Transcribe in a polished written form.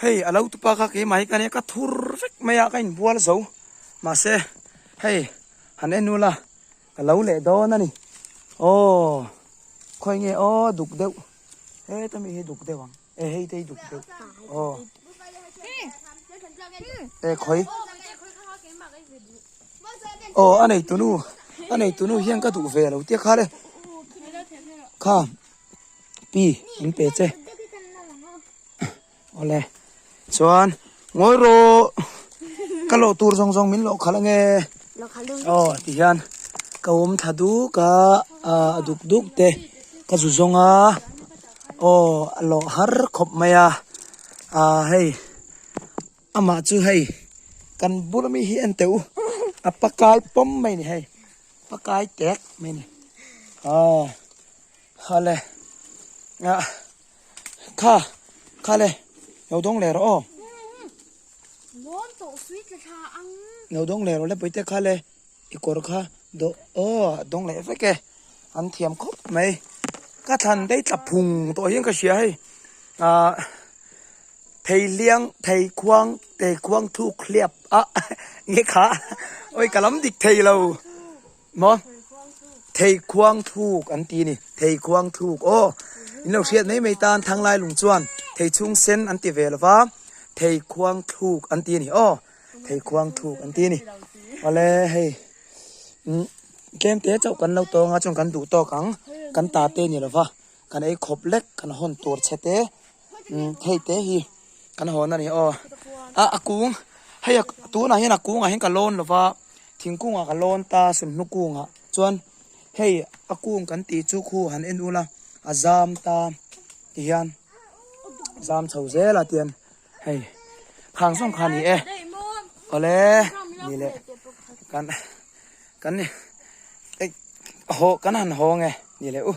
Hei a lo tupa kha keimah hi ka nia ka thur vek mai a ka inbual zo mahse hei han en ula ka lo leh dawn a ni aw khawi nge aw duk deuh heta mi hi duk deuh ang e hei te hi duk deuh aw e khawi aw a nei tunu a nei tunu hian ka duh ve lo tia kha le kha pi an pe che. Awle chuan ngawi rawh ka lawh tur zawng zawng min lawh khalh ange aw ti hian ka awm thla duk a a duk duk te ka zu zawng a aw a lawh har khawp mai a ah hei amah chu hei kan bula mi hi en teh u a pakai pawm mai a ni hei pakai tek mai a ni aw awle ah. Kha, kha le, lo dawng leh rawh aw. Lawn tawh sui tla thla ang. Lo dawng leh rawh le puite kha le, i kawr kha dawh aw a dawng leh vek e, an thiam khawp mai. Ka thlan daih tla phung tawh hian ka hria hei, ah thei hliang, thei khuang, thei khuang thuk hliap a nge kha, awi ka lam dik thei lo. Maw? Thei khuang thuk an ti ni. Thei khuang thuk aw. In lo hriat mai mai tan Thanglai lung chuan thei chhung sen an ti ve lova, thei khuang thluk an ti ni aw. Thei khuang thluk an ti ni. Awle hei umm tlem te chauh kan lo tawng a chuan kan duh tawk ang. Kan ta te ni lova kan ei khawp lek kan hawn tur che te umm thei te hi kan hawn a ni aw. A a kung hei a tunah hian a kungah hian ka lawn lova. Thingkungah ka lawn ta sunhlu kungah chuan hei a kung kan tih chu khu han en ula a zam ta ti hian zam chho zel a tian hei khang zawng kha a ni e awle ni leh kan kan haw kan han hawng e ni leh u.